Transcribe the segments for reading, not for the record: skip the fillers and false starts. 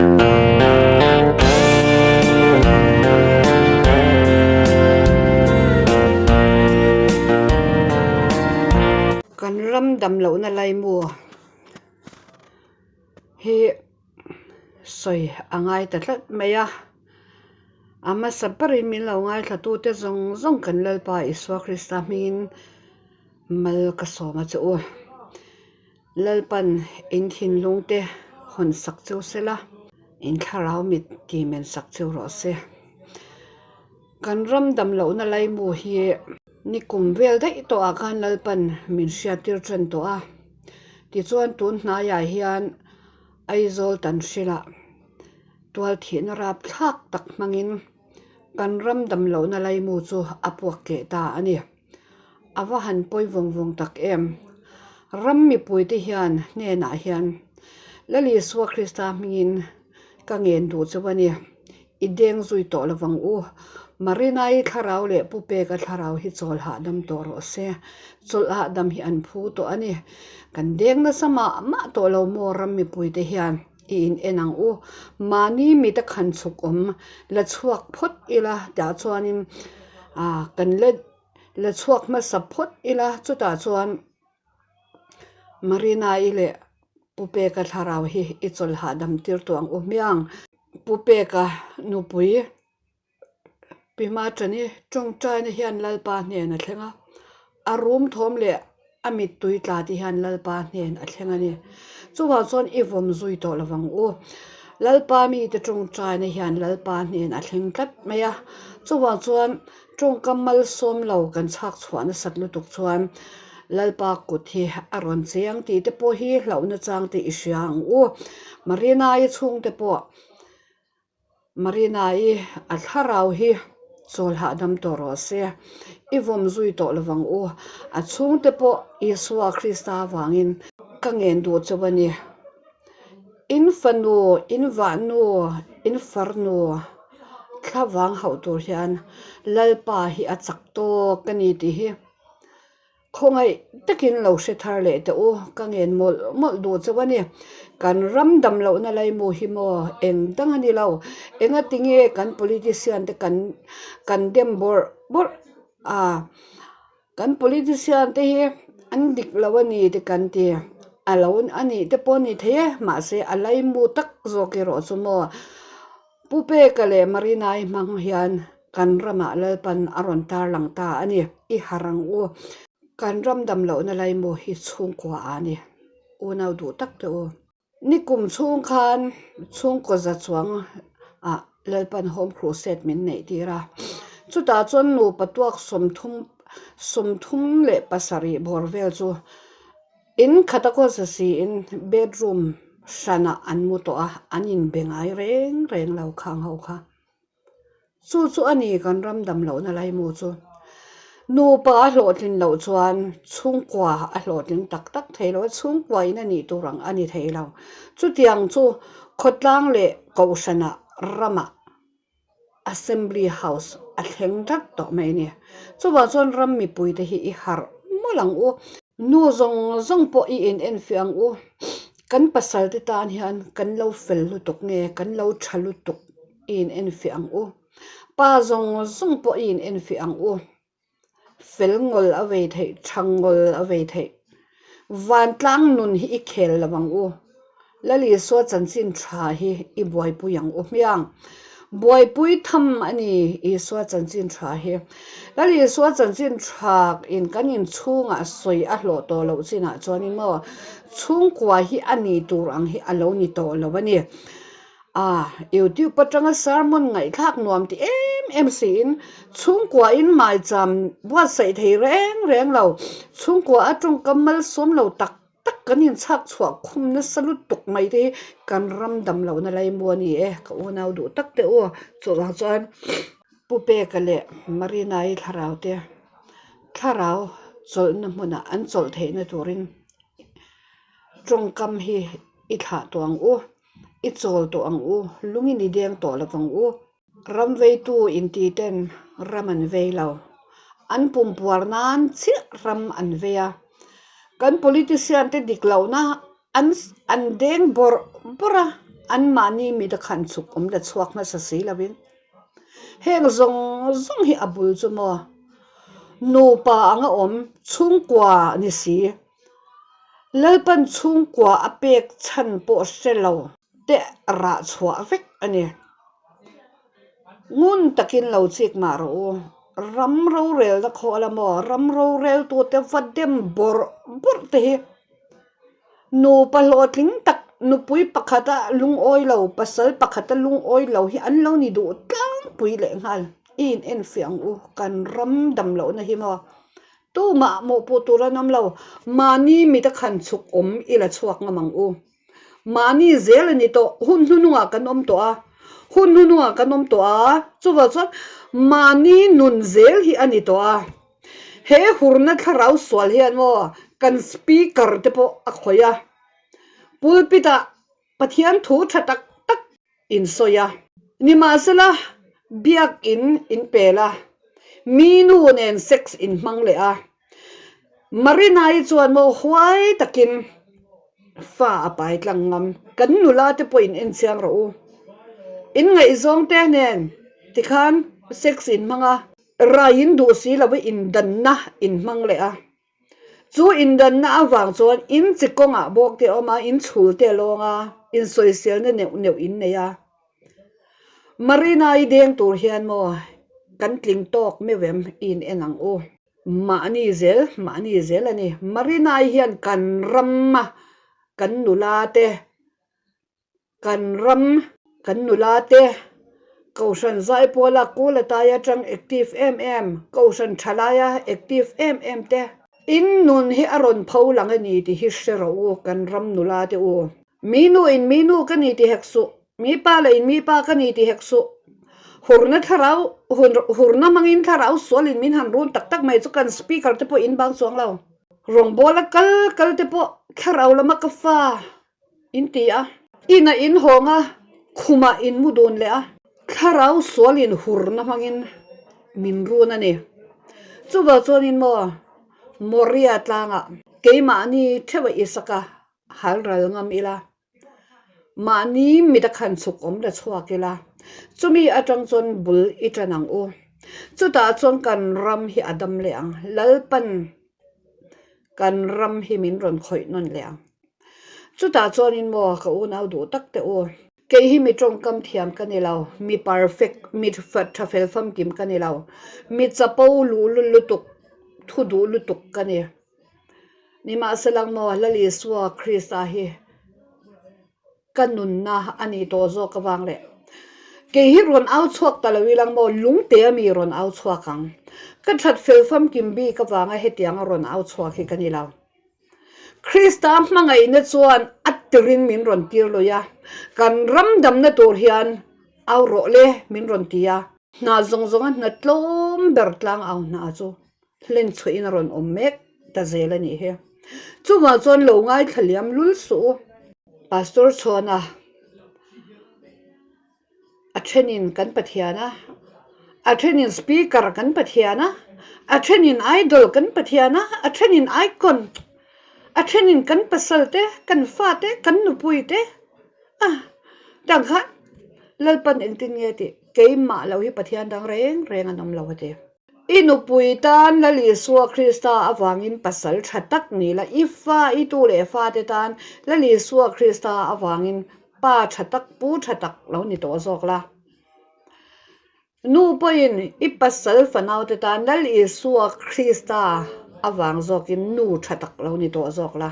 Kan ram dam lohna laimu hi sawi a ngai ta tlat mai a, a hmasa berin min lo ngaithlatute zawng zawng kan Lalpa Isua Krista hmingin mal ka sawm a che u. Lalpan in thinlung te hawn sak cheu se la, in thlarau mit ti men sak cheu rawh se. Kan ram dam lohna laimu hi nikum vel daih tawhah khan Lalpan min hriattir ṭan tawh a. Tichuan tun hnaiah hian Aizawl Tanhrilah tual thihna rapthlak tak hmangin kan ram dam lohna laimu chu a puak keh ta a ni. A va han pawi vawng vawng tak em! Ram mipuite hian hnenah hian Lal Isua Krista hmingin ka ngen duh cheu a ni. I deng zui tawh lo vang u. Marina-i thlarau leh Pu Peka thlarau hi chawl hahdam tawh rawh se. Chawlh hahdam hi an phu tawh a ni. Kan deng nasa mah mah tawh lo maw ram mipuite hian i in en ang u. Mahni mita khan chhuk awm la chhuak phawt ila tah chuanin kan la la chhuak hmasa phawt ila chutah chuan Marina-i leh Pu Peka thlarau hi i chawlh hahdam tir tawh ang u hmiang. Pu Peka nupui Pi Machani tawngtaina hian Lalpa hnen a thleng a, a rum thawm leh a mittui tla te hian Lalpa hnen a thleng a ni. Chuvang chuan i vawm zui tawh lo vang u. Lalpa mite tawngtaina hian Lalpa hnen a thleng tlat mai a, chuvang chuan tawngkam malsawm lo kan chhak chhuah nasat lutuk chuan Lalpa kut hi a rawn cheng tih te pawh hi hlauhna chang te i hria ang u. Marina-i chhungte pawh Marina-i a thlarau hi chawl hahdam tawh rawh se, i vawm zui tawh lo vang u. A chhungte pawh Isua Krista avangin ka ngen duh chauh a ni. In fanu, in vahnu, in farnu thlavang hauh tur hian Lalpa hi a chak tawk a ni tih hi Khawngaih takin lo hre thar leh teh u, ka ngen mawlh mawlh duh chauh a ni. Kan ram dam lohna laimu hi maw eng dang a ni lo. Engati nge kan politician te kan kan dem bawrh bawrh a, kan politician te hi an dik lo a ni te kan ti. A lo a nih te pawh a ni thei e, mahse a laimu tak zawk erawh chu maw Pu Peka leh Marina-i hmang hian kan ramah Lalpan a rawn tarlang ta a ni. I harh ang u. Kan ram dam lohna laimu hi chhungkua a ni. Unau duh tak teh u. Nikum chhung khan chhungkaw za chuang ah Lalpan Home Crusade min neih tir a. Chutah chuan nupa tuak 37 bawr vel chu In khat a khawsa siin bedroom hranah an mu tawh a, an inbe ngai reng reng lo khang ho kha. Chu chu a ni kan ram dam lohna laimu chu. Nupa a hlawhtlin loh chuan chhungkua a hlawhtling tak tak thei lo a, chhungkua in a nih tur ang a ni thei lo. Chutiang chu khawtlang leh kohhranah ramah Assembly House a thleng tlat tawh mai a ni. Chuvang chuan ram mipuite hi i harh mawlh ang u. Nu zawng zawng pawh i in enfiah ang u. Kan pasal te tan hian kan lo fel lutuk nge, kan lo tha lutuk i in enfiah ang u. Pa zawng zawng pawh i in enfiah ang u. Fel ngawl a vei theih, tha ngawl a vei theih. Vantlang nun hi i khel lo ang u. Lal Isua chanchin tha hi i buaipui ang u hmiang. Buaipui tham a ni Isua chanchin tha hi. Lal Isua chanchin tha in kan inchhungah sawi a hlawh tawh loh chinah chuanin maw chhungkua hi a ni tur ang hi a lo ni tawh lo a ni. A, YouTube atanga sermon ngaihthlak nuam ti em em siin chhungkuain maicham buatsaih thei reng reng lo, chhungkua a tawngkam malsawm lo tak tak kan inchhak chhuah khum nasa lutuk mai te hi kan ram dam lohna laimu a ni e, ka unau duh tak te u. Chuvang chuan Pu Peka leh Marina-i thlarau te thlarau chawlhna hmunah an chawlh theihna turin tawngkam hi i thlah tawh ang u. I chawl tawh ang u, lungin i deng tawh lo vang u. Ram veitu inti ten ram an vei lo. An pumpuar nan chiah ram an vei a. Kan politician te dik lohna an an deng bawrh bawrh a, Anmahni mit a khan chhuk awm la chhuak hmasa si lovin. Heng zawng zawng hi a bul chu maw? Nupa anga awm chhungkua ni si. Lalpan chhungkua a pek chhan pawh hre lo te rah chhuah vek a ni. Ngun takin lo chik mah rawh u. Ram rorelna khawla maw ram roreltute va dem bawrh bawrh te hi Nupa hlawhtling tak, nupui pakhata lungawi lo, pasal pakhata lungawi lo hi an lo ni duh tlangpui lehnghal. I in enfiah ang u, kan ram dam lohna hi maw? Tumah mawhpuh tur an awm lo, mahni mit a khan chhuk awm i la chhuak ngam ang u. Mahni zel a ni tawh, hun hnunungah kan awm tawh a, hun hnunungah kan awm tawh a, chuvang chuan mahni nun zel hi a ni tawh a. He hurna thlarau sual hian maw kan speaker te pawh a khawih a, pulpit ah Pathian thu tha tak tak in sawi a, nimahsela biakin in pel a, mi nu nen sex in hmang leh a, Marina-i chuan maw huai takin fa a pai tlang ngam, kan nula te pawh in enchiang rawh u, in ngaihzawng te nen tikhan sex in hmang a, Rai in duh si lo i indanna in hmang leh a. Chu indanna avang chuan in chi kawngah bawk te a awm a, in chhul te a lawng a, insawiselna neuh neuh in nei a. Marina-i deng tur hian maw kan tling tawk meuh em i in en ang u. Mahni zel, mahni zel a ni. Marina-i hian kan rama kan nula te Kan ram, kan nula te, Kohhran Zaipawla Kulatai atang active em em, Kohhran Thalaia active em em te, in nun hi a rawn pho lang a ni tih hi hre rawh u kan ram nula te u. Mi nu in mi nu ka ni ti hek suh, mi pa leh in mi pa ka ni ti hek suh. Hurna thlarau, hurna hmangin thlarau sualin min han run tak tak mai chu kan speaker te pawh in bang chuang lo. Rawngbawla kal kal te pawh thlarau lama ka fa In ti a. Inah in hawng a, khumah in mu dun leh a. Thlarau sualin hurna hmangin min run a ni. Chuvang chuanin maw Moria tlangah keimahni theuha Isaka hal ral ngam ila, mahni mit a khan chhuk awm la chhuak ila, chumi atang chuan bul i tan ang u. Chutah chuan kan ram hi a dam leh ang. Lalpan kan ram hi min rawn khawih nawn leh ang. Chutah chuanin maw ka unau duh tak teh u. Kei hi mi tawngkam thiam ka ni lo, mi perfect, mi tha fel famkim ka ni lo, mi chapo luhlul lutuk, thu duh lutuk ka ni. Nimahsela maw Lal Isua Krista hi ka nunna a nih tawh zawk avang leh kei hi rawn au chhuak ta lo ilang maw lungte a mi rawn au chhuak ang. Ka that fel famkim bik avanga hetianga rawn au chhuak hi ka ni lo. Krista hmangaihna chuan a tirin min rawn tir lui a, kan ram damna tur hian au rawh le min rawn ti a. Hna zawng zawnga hna tlawm ber tlang au hna chu hlen chhuahin a rawn awm mek ta zel a nih hi. Chuvang chuan lo ngaithla liam lul suh u. Pastor Chhuana a thenin kan Pathian a, a thenin Speaker kan Pathian a, a thenin Idol kan Pathian a, a thenin Icon, a thenin kan pasal te, kan fa te, kan nupui te a tang khan Lalpan engtin nge tih keimah lo hi Pathian dang reng reng an awm lo a ti. I nupui tan Lal Isua Krista avangin pasal tha tak ni la, i fa, i tu leh fate tan Lal Isua Krista avangin pa tha tak, pu tha tak lo ni tawh zawk la. Nu pawhin i pasal fanaute tan Lal Isua Krista avang zawkin nu tha tak lo ni tawh zawk la.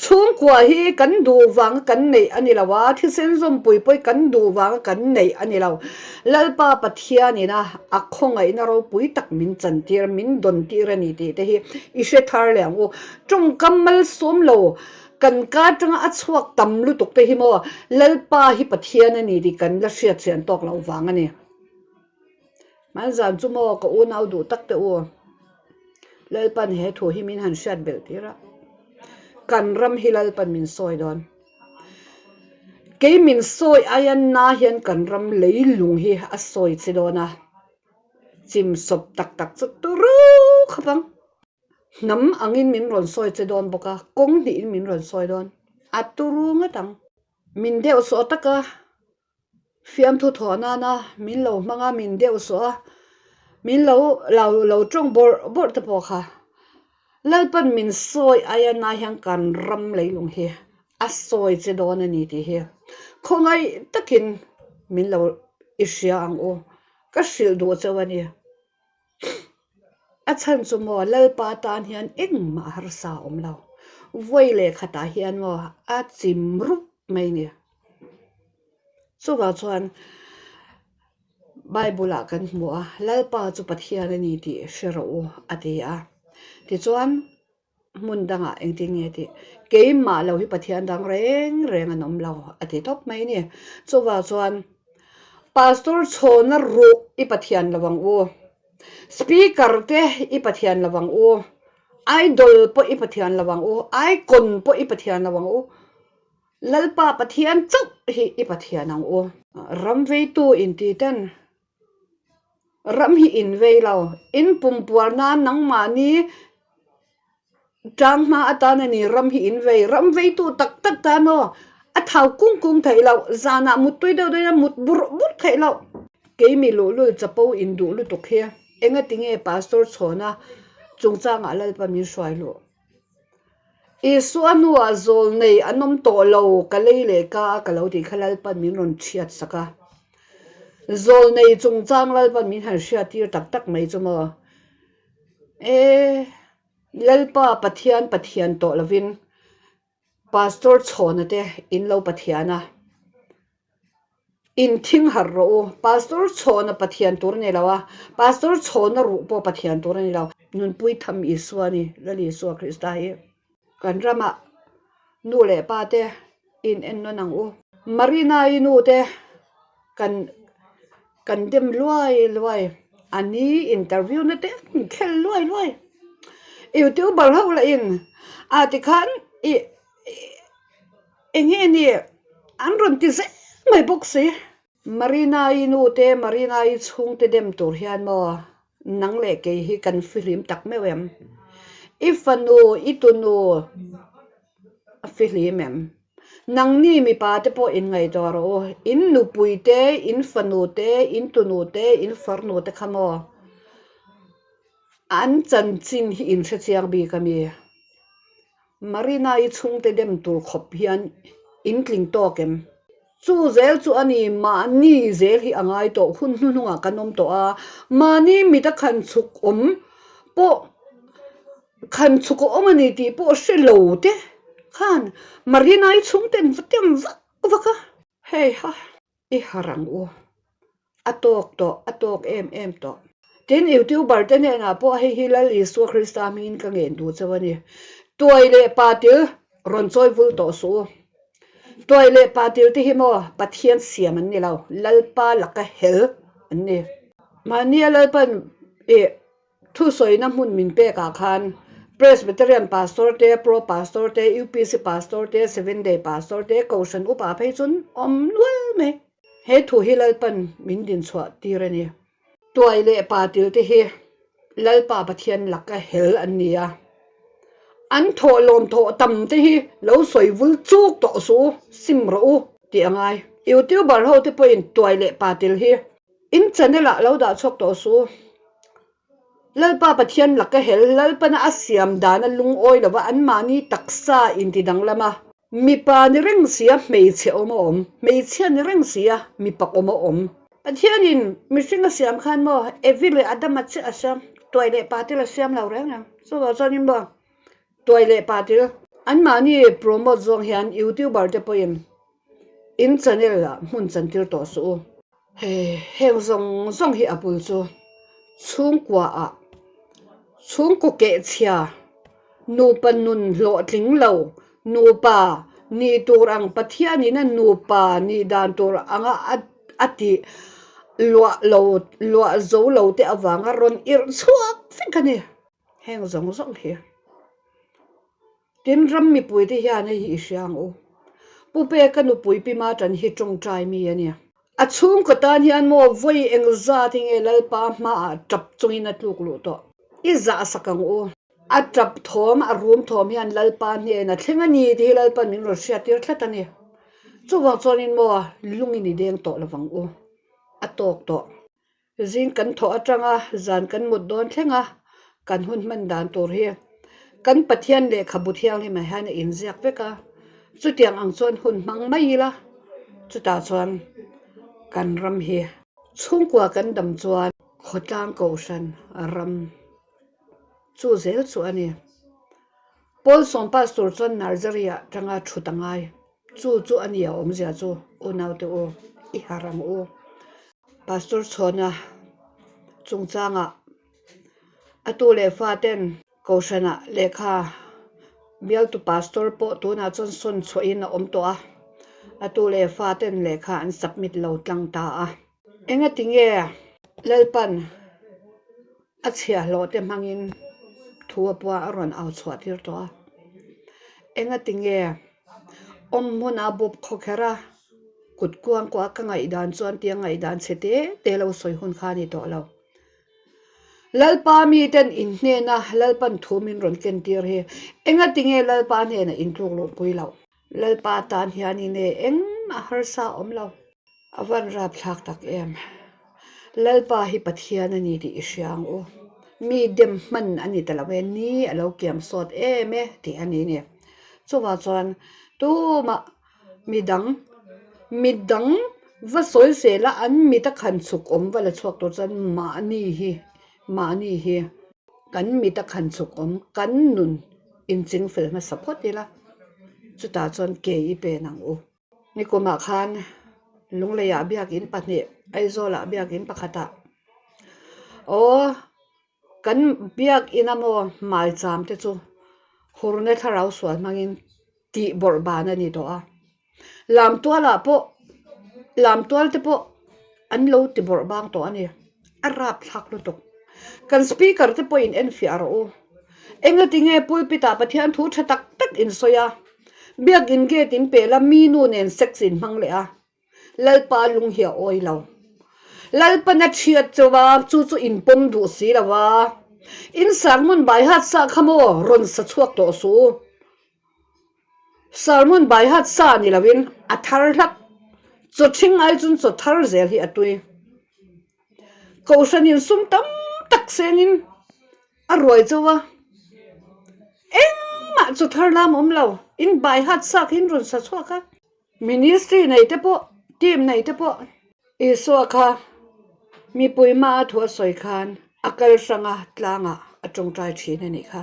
Chhungkua hi kan duh vanga kan neih a ni lo a, thisen zawmpui pawh hi kan duh vanga kan neih a ni lo. Lalpa Pathianin a a khawngaihna ropui tak min chantir, min dawntir a ni tih te hi i hre thar leh ang u. Tawngkam malsawm lo kan ka atanga a chhuak tam lutuk te hi maw Lalpa hi Pathian a ni tih kan la hriatchian tawk loh vang a ni. Hmanzan chu maw ka unau duh tak teh u. Lalpan he thu hi min han hriat belh tir a, kan ram hi Lalpan min sawi dawn. Kei min sawi aia na hian kan ram leilung hi a sawi che dawn a, chim sawp tak tak chu turu khawp ang. Hnam angin min rawn sawi che dawn bawk a, kawng hnihin min rawn sawi dawn, a turu ngawt ang. Min deuh sawh taka fiamthu thawh nana min lo hmang a, min deuh sawh a, min lo lo lo tawng bawrh bawrh te pawh kha Lalpan min sawi aia na hian kan ram leilung hi a sawi che dawn a ni tih hi khawngaih takin min lo i hria ang u, ka hrilh duh chauh a ni. A chhan chu maw Lalpa tan hian engmah harsa a awm lo. Vawi leh khatah hian maw a chim rup mai ni. Chuvang chuan Bible ah kan hmu a, Lalpa chu Pathian a ni tih hre rawh u a ti a. Tichuan hmun dangah engtin nge tih keimah lo hi Pathian dang reng reng an awm lo a ti tawp mai ni. Chuvang chuan Pastor chhawna ruh i Pathian lo ang u, Speaker te i Pathian lo ang u, Idol pawh i Pathian lo ang u, Icon pawh i Pathian lo ang u, Lalpa Pathian chauh hi i Pathian ang u. Ram veitu inti ten Ram hi in vei lo. In pumpuar nan nangmahni tang hma atan a ni ram hi in vei. Ram veitu tak tak tan aw a thau kung kung theih loh. Zanah muttui deuh deuhin a mut burh burh theih loh. Keimi luhlul chapo in duh lutuk hi engatinge Pastor Chhawna chungchangah Lalpa min hruai luh. Isua hnuah zawl nei an awm tawh lo, ka lei leh ka a ka lo tih kha Lalpan min rawn chhiat sak a. Zawl nei chungchang Lalpan min han hriat tir tak tak mai chu maw? E, Lalpa Pathian Pathian tawh lovin Pastor Chhawna te in lo Pathian a. In thing harh rawh u. Pastor Chhawna Pathian tur a ni lo a, Pastor Chhawna ruh pawh Pathian tur a ni lo. Nunpui tham Isua a ni, Lal Isua Krista hi. Kan ramah nu leh pa te in en nawn ang u. Marina-i nu te kan kan dem luai luai, a ni interview na te an khel luai luai. Youtuber ho lah in ah tikhan i Enge ni an rawn ti zel mai bawk si. Marina-i nu te, Marina-i chhungte dem tur hian maw nang leh kei hi kan fihlim tak meuh em? I fanu, i tunu a fihlim em? Nangni mipa te pawh inngaihtuah rawh u, in nupui te, in fanu te, in tunu te, in farnu te kha maw an chanchin hi in hrechiang bik a mi? Marina-i chhungte dem tur khawp hian in tling tawk em? Chu zel chu a ni, mahni zel hi a ngai tawh, hun hnuhnungah kan awm tawh a, mahni mita khan chhuk awm pawh khan chhuk a awm a ni tih pawh hre lo te khan Marina-i chhungten va tem vak vak a, hei ha. I harh ang u. A tawk tawh, a tawk em em tawh. Tin, YouTuber te hnenah pawh hei hi Lal Isua Krista hmingin ka ngen duh chauh a ni. Tuai leh patil rawn chawi vul tawh suh u. Tuai leh patil te hi maw Pathian siam an ni lo, Lalpa laka hel an ni. Mahnia Lalpan i Thusawina hmun min pekah khan Presbyterian Pastor te, Pro Pastor te, UPC Pastor te, Seventh Day Pastor te, Kohhran upa phei chuan awm nual mai. He thu hi Lalpan min dinchhuah tir a ni. Tuai leh pa til te hi Lalpa Pathian laka hel an ni a, an thawh lawm thawh tam te hi lo sawi vul chuk tawh suh u, sim rawh u tih a ngai. Youtuber ho te pawhin tuai leh pa til hi In channel ah lo dah chhuak tawh su. Lalpa Pathian laka hel Lalpana a siam dana lungawi lova anmahni taksa inti danglam a. Mipa ni reng sia hmeichhe awm a awm, hmeichhia ni reng sia mipa awm a awm. Pathianin mihring a siam khan maw Evi leh Adama chiah a siam, tuai leh patil a siam lo reng reng. Chuvang chuanin maw tuai leh patil anmahni promote zawng hian youtuber te pawhin In channel ah hmun chantir tawh suh u. Hei heng zawng zawng hi a bul chu chhungkua ah chhungkaw kehchhia nupa nun hlawhtling lo nupa nih tur ang Pathian in a nupa nih dan tur anga a tih luah lo luah zo lo te avanga rawn irh chhuak vek a ni heng zawng zawng hi. Tin, ram mipuite hian hei hi i hria ang u. Pu Peka nupui Pi Matan hi tawngtai mi a ni. A chhungkaw tan hian maw vawi engzat hi nge Lalpa hmaah tap chungin a tluk luh tawh? I zah sak ang u. A tap thawm, a rum thawm hian Lalpa hnena thleng a ni tih hi Lalpa'n min rawn hriattir tlat a ni. Chuvang chuanin maw lungin i deng tawh lovang u, a tawk tawh. Zing kan thawh atanga zan kan mut dawn thleng a, kan hun hman dan tur hi kan Pathian lehkhabu thianghlimah hian a inziak vek a, chutiang ang chuan hun hmang mai ila, chutah chuan kan ram hi chhungkua kan dam chuan khawtlang kohhran ram chu zel chu a ni. Paul sawm pastor chuan Nursery ah tanga thut a ngai. Chu chu a ni a awmzia chu, unaute u, i harh ang u. Pastor Chhawna chungchangah a tu leh fa ten Kohhranah lehkha bialtu pastor pawh tunah chuan sawn chhuahin a awm tawh a, a tu leh fa ten lehkha an submit lo tlang ta a. Engati nge Lalpan a chhiahhlawh te hmangin thu a pua a rawn au chhuah tir tawh a? Engati nge awm hmuna bawp khaw kher a kut kuang kuah ka ngaihdan chuan tia ngaihdan chhe te te lo sawi hun kha a ni tawh lo. Lalpa miten in hnena Lalpan thu min rawn ken tir hi engati nge Lalpa hnenah in tluk luh pui loh? Lalpa tan hian in e engmah harsa a awm lo. A van rapthlak tak em. Lalpa hi Pathian a ni tih i hria ang u. Mi dem hman a ni ta lo e, ni a lo kiam sawt em e tih a ni ni. Chuvang chuan tumah midang midang va sawi zel a an mit a khan chhuk awm va la chhuak tur chuan mahni hi mahni hi kan mit a khan chhuk awm kan nun inching fel hmasa phawt ila chutah chuan ke i pen ang u. Nikumah khan Lungleiah biakin pahnih, Aizawlah biakin pakhatah aw kan biakin a maw hmaicham te chu hurna thlarau sual hmangin tih bawrh ban a ni tawh a. Lamtualah pawh lamtual te pawh an lo ti bawrh bang tawh a ni. A rapthlak lutuk. Kan speaker te pawhin enfiah rawh u. Engatinge pulpit ah Pathian thu tha tak tak in sawi a, biakin gate in pel a, mi nu nen sex in hmang leh a, Lalpa lung hi a awi lo. Lalpan a thiat chauh a, chu chu in pawm duh si lo a. In sermon bai hat sa kha maw rawn sa chhuak tawh suh u. Sermon bai hat sa ni loin a thar hlak. Chaw thing ai chun chaw thar zel hi a tui. Kohhran in sum tam tak sengin a ruai chauh a, engmah chaw thar lam awm lo. In bai hat sa khin rawn sa chhuak a. Ministry nei te pawh, team nei te pawh. Isua kha mipui hmaa thu a sawi khan a kal hranga tlangah a tawngtai thin a nih kha.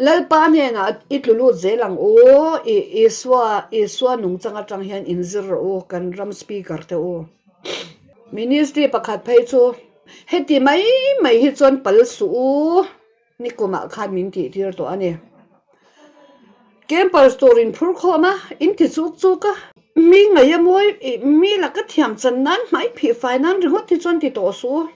Lalpa hnenah i tlu lut zel ang u, i Isua, Isua nungchang atang hian inzir rawh u, kan ram speaker te u. Ministry pakhat phei chu heti mai mai hi chuan pal suh u. Nikumah khan min tih tir tawh a ni. Campers tur in phur khawm a, in ti chuk chuk a. Mi ngaih a mawi, mi laka thiam chan nan hmai phih fai nan ringawt hi chuan ti tawh suh u.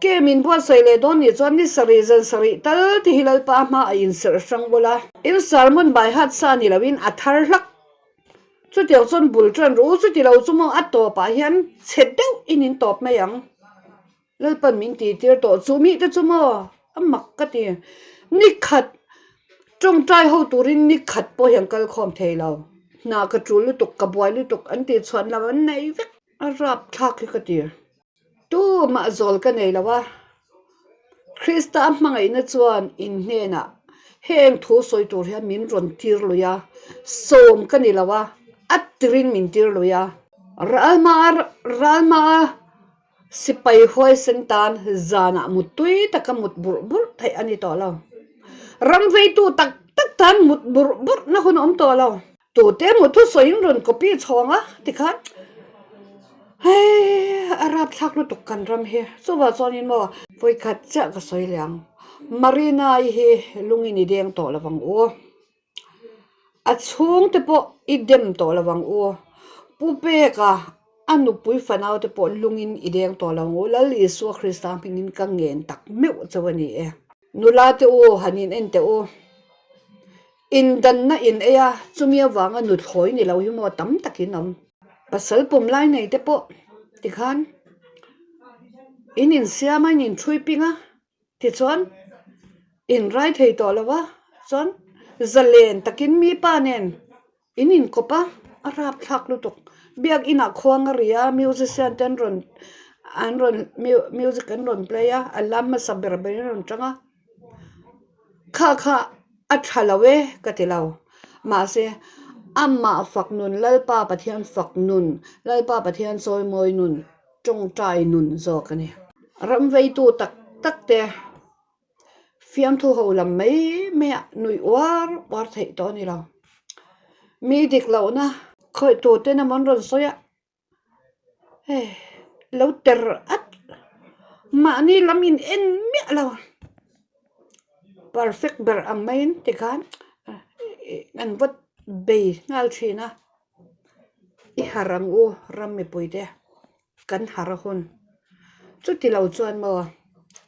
Camp in buatsaih leh dawn nih chuan ni sarih zan sarih tal te hi Lalpa hma a inserh hrang bawlh a. In sermon by heart sa ni loin a thar hlak. Chutiang chuan bul tan rawh u, chuti lo chu maw a tawpah hian chhe deuh in in tawp mai ang. Lalpan min tih tir tawh chu mi te chu maw a mak ka ti. Ni khat tawngtai ho turin ni khat pawh hian kal khawm thei lo. Hna ka tul lutuk, ka buai lutuk an tih chhuan lo an nei vek. A rap thlak hi ka ti. Tumah zawl ka nei lo a. Krista hmangaihna chuan in hnenah heng thu sawi tur hian min rawn tir lui a, sawm ka ni lo a, a tirin min tir lui a. Ralma ralma Sipai huaisen tan zanah mut tui taka mut burh burh theih a ni tawh lo. Ram veitu tak tak tan mut burh burh na hun a awm tawh lo. Tute emaw thusawiin rawn copy chhawng a tikhan hei a rapthlak lutuk kan ram hi. Chuvah chuanin maw vawikhat chiah ka sawi leh ang. Marina-i hi lungin i deng tawh lo vang u. A chhungte pawh i dem tawh lo ang u. Pu Peka, a nupui fanau te pawh lungin i deng tawh lo ang u. Lal Isua Krista hmingin ka ngen tak meuh chauh a ni e. Nula te u, han in en teh u. Indanna in ei a, chumi avanga nuthlawi ni lo hi maw tam takin awm. Pasal pum lai nei te pawh tikhan in insiam a, in inṭhui ping a. Tichuan, in rai thei tawh lo a, chuan zalen takin mi pa nen in inkawp a. A rapthlak lutuk. Biakinah khuang a ri a, musician te an rawn an rawn music an rawn play a, a lam hmasa ber ber in a rawn tang a. Kha kha a tha lo e ka ti lo. Mahse, amah fak nun, Lalpa Pathian fak nun, Lalpa Pathian chawimawi nun, tawngtai nun zawk a ni. Ram veitu tak tak te fiamthu ho lam mai mai ah nuih uar uar theih tawh a ni lo. Mi dik lohna khawih tur ten emaw an rawn sawi a, hei lo ter at mahni lam in en miah lo perfect ber ang maiin tikhan an va bei nghal thin a, i harh ang u ram mipui te kan harh a hun chuti lo chuan maw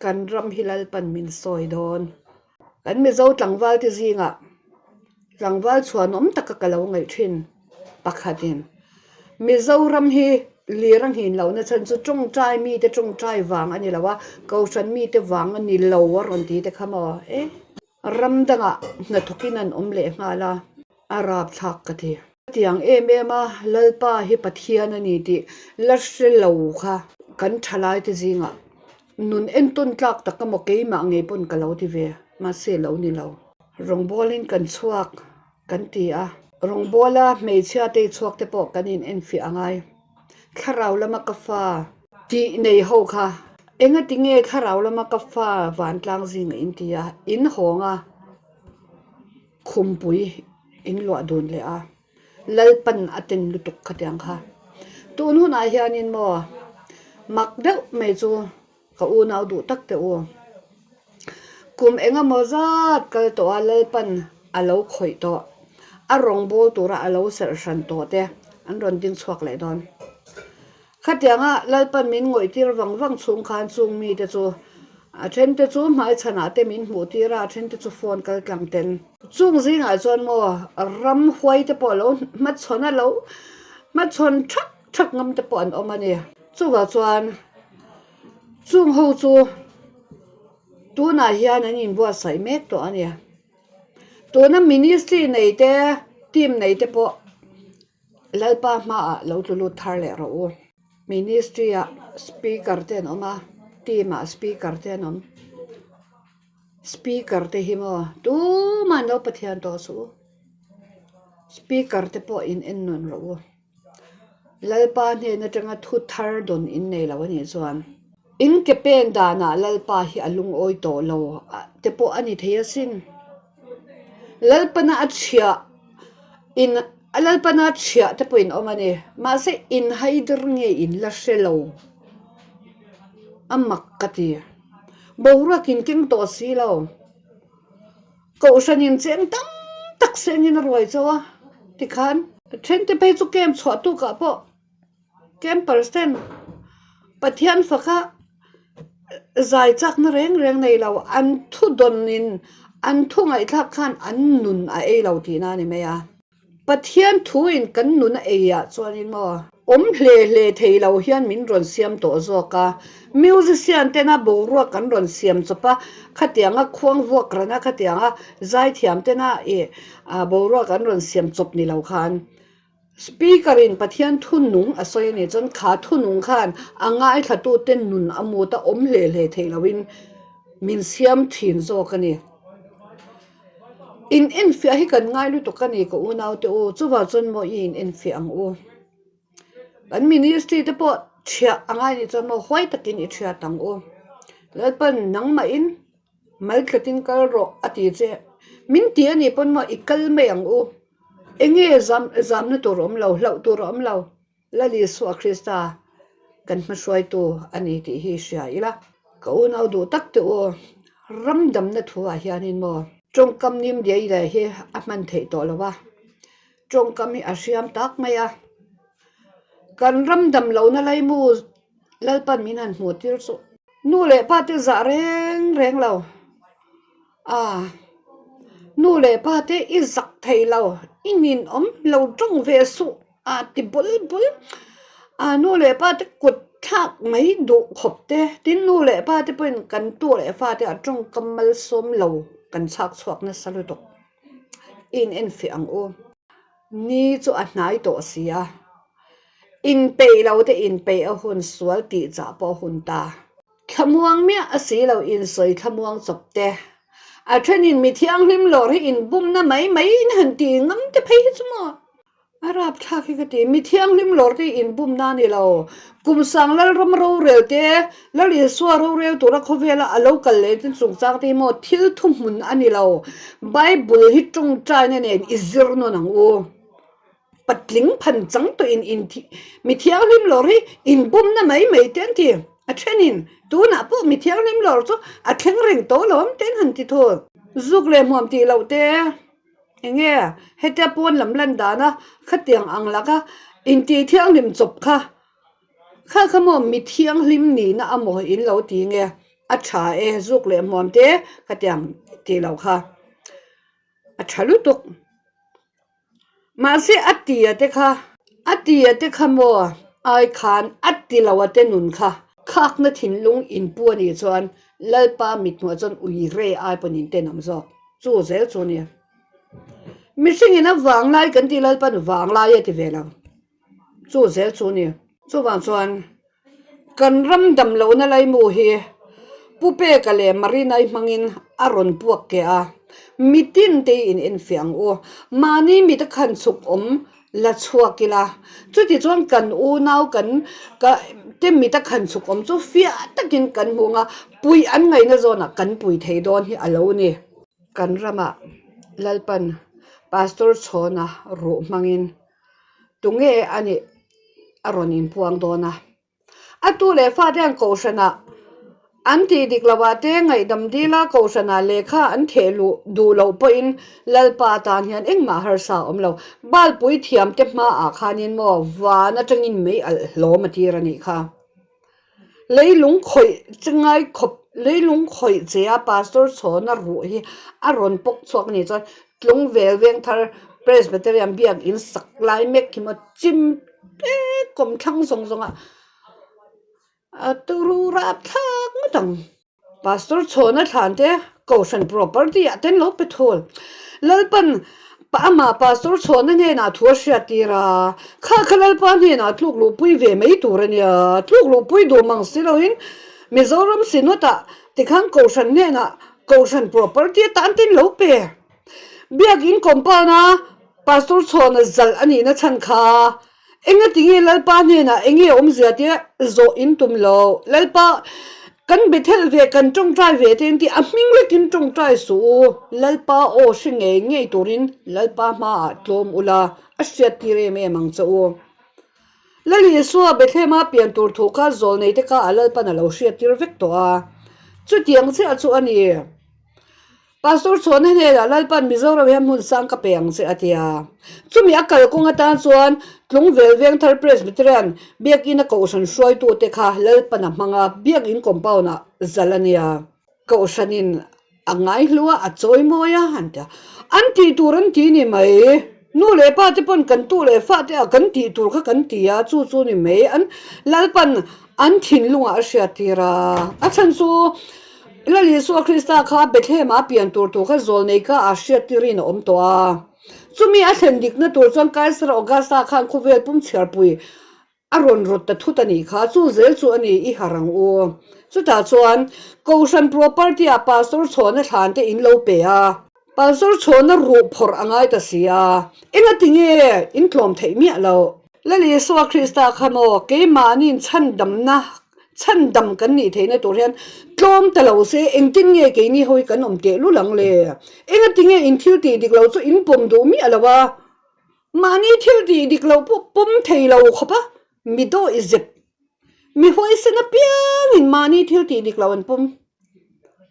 kan ram hi Lalpan min sawi dawn. Kan Mizo tlangval te zingah tlangval chhuanawm taka ka lo ngaih thin pakhatin Mizoram hi lir a nghin lohna chhan chu tawngtai mite tawngtai vang a ni lo a, Kohhran mite vang a ni lo a rawn ti te kha maw e. Ram dangah hnathawkin an awm leh nghal a, a rapthlak ka ti. Hetiang em em a Lalpa hi Pathian a ni tih la hre lo kha kan thalaite zingah nun entawn tlak tak emaw keimah ngei pawn ka lo ti ve, mahse lo ni lo. Rawngbawlin kan chhuak kan ti a, rawngbawla hmeichhia te chhuak te pawh kan in enfiah a ngai. Thlarau lama ka fa tih nei ho kha engati nge thlarau lama ka fa vantlang zingah in ti a, in hawng a. Khumpui in luah dun leh a, Lalpan a ten lutuk khatiang kha. Tun hunah hianin maw mak deuh mai chu ka unau duh tak teh u. Kum engemaw zat kal tawh a Lalpan a lo khawih tawh, a rawngbâwl tura a lo serh hran tawh te an rawn ding chhuak leh dawn. Khatianga Lalpan min ngawihtir vang vang chhung khan chung mite chu a thente chu hmaichhanah te min hmuhtir a, a thente chu phone kal tlang ten. Chung zingah chuan maw ramhuai te pawh lo hmachhawn a lo hmachhawn thak thak ngam te pawh an awm a ni. Chuvah chuan chung ho chu tunah hian an inbuatsaih mek tawh a ni. Tuna ministry nei te, team nei te pawh Lalpa hmaah lo tlu lut thar leh rawh u. Ministry ah speaker te an awm a, team ah speaker te an awm. Speaker te hi maw tuman lo Pathian tawh suh u. Speaker te pawh in en nawn rawh u. Lalpa hnen atanga thu thar dawn in nei lo a nih chuan in ke pen danah Lalpa hi a lungawi tawh lo te pawh a ni thei asin. Lalpana a chhiah in a Lalpana chhiah te pawh in awm a ni. Mahse in haider nge in la hre lo a mak ka ti. Boruak in keng tawh si lo. Kohhran in cheng tam tak sengin a ruai chauh a tikhan thente phei chu camp chhuah tukah pawh Campers ten Pathian faka zai chakna reng reng nei lo, an thu dawnin an thu ngaihthlak khan an nun a ei lo tihna a ni mai a. Pathian thuin kan nun a ei ah chuanin maw awm hle hle thei lo hian min rawn siam tawh zawk a, musician tena boruak an rawn siam chawp a, khatianga khuang vuak rana khatianga zaithiam tena ih boruak an rawn siam chawp ni lo khan Speaker in Pathian thu nung a sawi a nih chuan kha thu nung khan a ngaithlatute nun a mut a awm hle hle theih loin min siam thin zawk a ni. In enfiah hi kan ngai lutuk a ni ka unaute u, chuvang chuan maw i in enfiah ang u. Kan ministry te pawh thiah a ngai nih chuan maw huai takin i thiat ang u. Lalpan nangmahin Mal tlatin kal rawh a ti che. Min ti a nih pawn maw i kal mai ang u. Enge zam zamna tur a awm lo, hlauh tur a awm lo. Lal Isua Krista kan hmahruaitu a ni tih hi hria ila. Ka unau duh tak te u, ram damna thu ah hianin maw tawngkam nim diai leh hi a hman theih tawh lo a, tawngkam hi a hriam tak mai a. Kan ram dam lohna laimu Lalpan min han hmuh tir chu. Nu leh pa te zah reng reng lo. A, nu leh pa te i zak thei lo, i ninawm lo tawng ve suh a ti bul bul. A, nu leh pa te kut thlak mai duh khawp te, tin nu leh pa te pawhin kan tu leh fa te a tawngkam malsawm lo kan chhak chhuak nasa lutuk. I in enfiah ang u. Ni chu a hnai tawh si a, inpeih lo te inpeih a hun sual tih chah pawh a hun ta. Thlamuang miah a si lo insawi thlamuang chawp te. A thenin mi thianghlim lawr hi inbumna mai mai in han ti ngam te phei hi chu maw? A rapthlak hi ka ti, mi thianghlim lawr te hi inbumna a ni lo. Kum sang Lalram rorel te, Lal Isua rorel tura khawvela a lo kal leh te chungchang te hi maw thil thuhmun a ni lo. Bible hi tawngtaina nen i zir nawn ang u. Patling phan chang tawhin in mi thianghlim lawr hi inbumna mai mai te an ti. A thenin tunah pawh mi thianghlim lawr chu a thleng reng tawh lo awm te an han ti thul. Zuk leh hmuam tih loh te. Enge hetia pawn lam lan dana khatiang ang laka intih thianghlim chawp kha kha kha maw mi thianghlim nihna a maw in lo ti nge a tha e zuk leh hmuam te khatiang tih loh kha a tha lutuk mahse a tia te kha a tia te kha maw ai khan a ti lo a te nun kha khakna thinlung inpu a nih chuan Lalpa mithmuh chuan ui re ai pawn in tenawm zawk. Chu zel chu nia. Mihringin a vanglai kan tih Lalpan vanglai a ti ve lo. Chu zel chu nia. Chuvang chuan kan ram dam lohna laimu hi Pu Peka leh Marinai hmangin a rawn puak keh a, mitin te in enfiah ang u. Mahni mit a khan chhuk awm La chhuak ila, chutichuan kan unau kan ka te mit a khan chhuk awm chu fiah takin kan hmu ang a, puih an ngaihna zawnah kan pui thei dawn hi a lo ni. Kan ramah Lalpan Pastor Chhawna ruh hmangin tunge a nih a rawn inpuang dawn a. A tu leh fate an kohhranah an tih dik lovah te ngaihdam dila kohhranah lehkha an theh luh duh loh pawhin Lalpa atan hian engmah harsa a awm lo. Balpui thiamte hmaah khanin maw van atangin mei alh hlawm a tir a nih kha. Leilung khawih che ngai khawp leilung khawih che a Pastor Chhawna ruh hi a rawn pawk chhuak a nih chuan Tlungvel Vengthar Presbyterian Biakinn sak lai mek hi maw chim Tek kawmthlang zawng zawng ah a turu rap thlak ngawt ang. Pastor Chhawna thlan te Kohhran property ah ten lo pe thul. Lalpan amah Pastor Chhawna hnenah thu a hriat tir a, kha kha Lalpa hnenah tluk luh pui ve mai tur a nia, tluk luh pui duh mang si loin Mizoram Synod ah tikhan Kohhran hnenah Kohhran property atan ten lo pe. Biakinn compound a Pastor Chhawna zalh a nihna chhan kha engatinge Lalpa hnenah enge awmzia tia zawh in tum lo. Lalpa kan be thelh ve kan tawngtai ve te inti a hming lekin tawngtai suh u. Lalpa aw hre ngei ngei turin Lalpa hmaah tlawm ula a hriat tir em em ang che u. Lal Isua Bethlehema pian tur thu kha zawlnei te kha a Lalpan a lo hriat tir vek tawh a. Chutiang chiah chu a ni. Pastor Chhuana hnenah Lalpan Mizoram hian hmun sang ka pe ang che a ti a. Chumi a kal kawng atan chuan Tlungvel Vengthar Presbyterian Biakinn a Kohhran hruaitute kha Lalpan a hmang a, Biakinn compound ah zal a nia. Kohhranin a ngaihlu a, a chawi mawi a an ti a. An tih tur an ti ni mai. Nu leh pa te pawn kan tu leh fa te ah kan tih tur kha kan ti a, chu chu ni mai. An Lalpan an thinlungah a hriattir a. A chhan chu Lal Isua Krista kha Bethlehem ah pian tur tur kha zawlnei ka ah hriattirin a awm tawh a. Chumi a thlen dikna tur chuan Kaisar Augusta khan khawvel pum chhiarpui a rawn rawt ta thut a nih kha. Chu zel chu a ni i har ang u. Chutah chuan Kohhran property ah Pastor Chhawna thlan te in lo pe a. Pastor Chhawna ruh phawrh a ngai ta si a. Engatinge in tlawm theih miah loh? Lal Isua Krista kha maw keimahni'n chhandamna, chhandam kan nih theihna tur hian tlawm ta lo se engtin nge keini ho hi kan awm teh lul ang le? Engatinge in thil tih dik lo chu in pawm duh miah lo a? Mahni thil tih dik lo pawh pawm thei lo khawp a, mi dawih zep, mi huaisen apiangin mahni thil tih dik lo an pawm,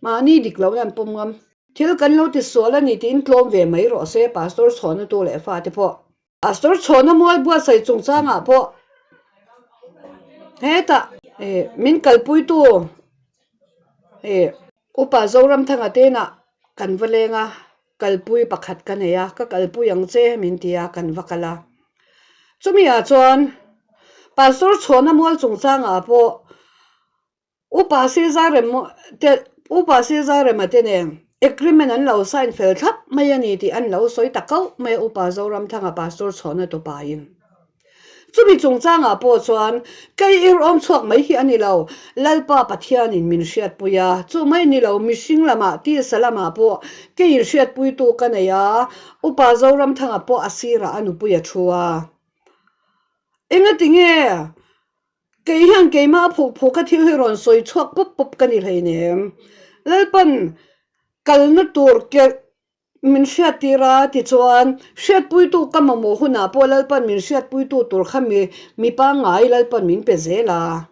mahni dik lohna an pawm ngam. Thil kan lo ti sual a ni tiin tlawm ve mai rawh se, Pastor chhuahna tu leh fate pawh. Pastor chhuahna mual buatsaih chungchangah pawh hetah min kalpuitu Upa Zoramthanga tenah kan va leng a, kalpui pakhat ka nei a, ka kalpui ang che min ti a, kan va kal a. Chumi ah chuan Pastor chhuahna mual chungchangah pawh Upa Sizarem te Upa Sizarema te nen. Agreement an lo sign fel thlap mai a ni tih an lo sawi ta kauh mai a Upa Zoramthanga Pastor chhawhna tupain. Chumi chungchangah pawh chuan kei ir awm chhuak mai hi a ni lo, Lalpa Pathianin min hriatpui a, chu mai ni lo mihring lamah tisa lamah pawh kei inhriatpuitu ka nei a, Upa Zoramthanga pawh a sirah a nupui a thu a. Engatinge? Kei hian keimah a phuk phuk a thil hi rawn sawi chhuak pawp pawp ka ni hleinem. Lalpan kalna tur kelh min hriattir a, tichuan hriatpuitu ka mamawh hunah pawh Lalpan min hriatpuitu tur kha mi mi pangngai Lalpan min pe zel a.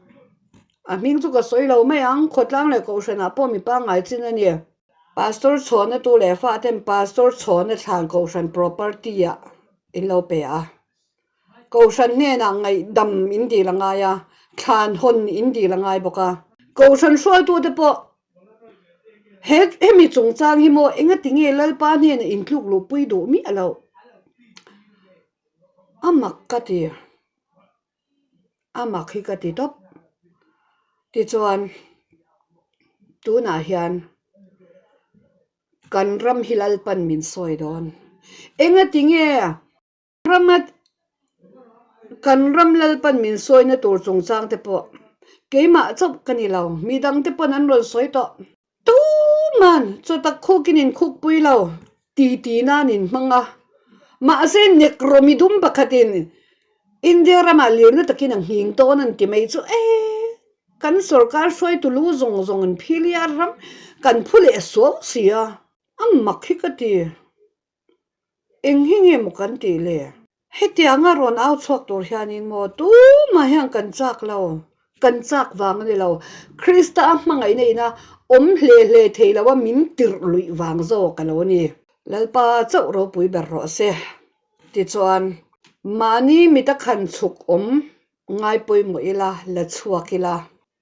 A hming chu ka sawi lo mai ang, khawtlang leh kohhranah pawh mi pangngai chin a ni. Pastor chhawna tu leh faten Pastor chhawna thlan kohhran property-ah in lo pe a. Kohhran hnenah ngaihdam in dil a ngai a, thlan hawn in dil a ngai bawk a. Kohhran hruaitute pawh he hemi chungchang hi maw engati nge Lalpa hnenah intluk luhpui duh miah loh? A mak ka ti. A mak hi ka ti tawp. Tichuan, tunah hian kan ram hi Lalpan min sawi dawn. Engati nge? Rama kan ram Lalpan min sawina tur chungchang te pawh keimah chauh ka ni lo, midang te pawn an rawn sawi tawh. Tuman chawtak khukin in khukpui lo ti ti nan in hmang a, mahse Negro midum pakhatin India ramah lirna takin a nghing dawn an ti mai chu e, kan sorkar hruaitu lu zawng zawng an philia ram kan phu leh suau si a, a mak hi ka ti. Eng hi nge maw kan tih le? Hetianga rawn au chhuak tur hianin maw tumah hian kan chak lo, kan chak vang a ni lo. Krista a hmangaihna ina awm hle hle thei lo a min tirh luih vang zawk a lo ni. Lalpa chauh ropui ber rawh se. Tichuan, mahni mita khan chhuk awm ngai pawimawh ila, la chhuak ila.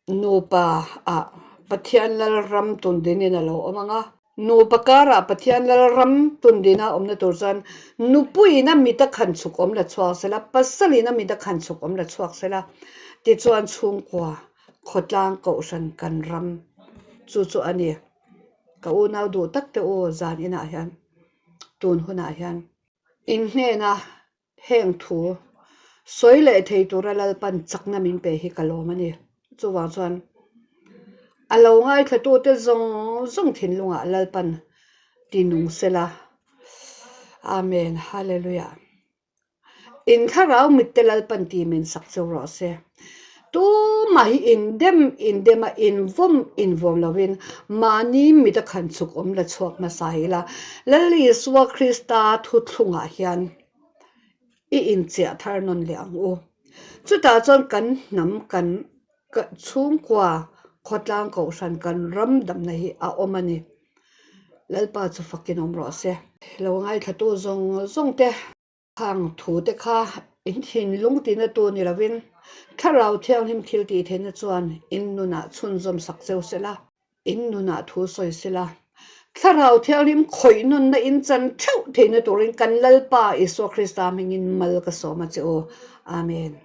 Nupa ah Pathian Lalram tundinin a lo awm ang a. Nupa karah Pathian Lalram tundina awmna tur chuan nupuiin a mit a khan chhuk awm la chhuak sela, pasalin a mit a khan chhuk awm la chhuak sela, tichuan chhungkua khawtlang kohhran kan ram chu chu a ni. Ka unau duh tak te u zan inah hian tun hunah hian in hnena Heng thu sawi leh thei tura Lalpan chakna min pe hi ka lawm a ni. Chuvang chuan a lo ngaithlatute zawng zawng thinlungah Lalpan ti nung sela. Amen. Hallelujah. In thlarau mitte Lalpan ti min sak cheu rawh se. Tumah hi indem indem a invawm invawm lovin mahni mit a khan chhuk awm la chhuak hmasa ila Lal Isua Krista thuthlungah hian i inchiah thar nawn leh ang u. Chutah chuan kan hnam kan chhungkua khawtlang kohhran kan ram damna hi a awm a ni. Lalpa chu fakin awm rawh se. Lo ngaithlatu zawng zawng te. Khang thu te kha in thinlung tina tu ni lovin Thlarau Thianghlim thil tih theihna chuan in nunah chhunzawm sak cheu sela, in nunah thu sawi sela, Thlarau Thianghlim khawih nunna in chan theuh theihna turin kan Lalpa Isua Krista hmingin mal ka sawm a che u. Amen.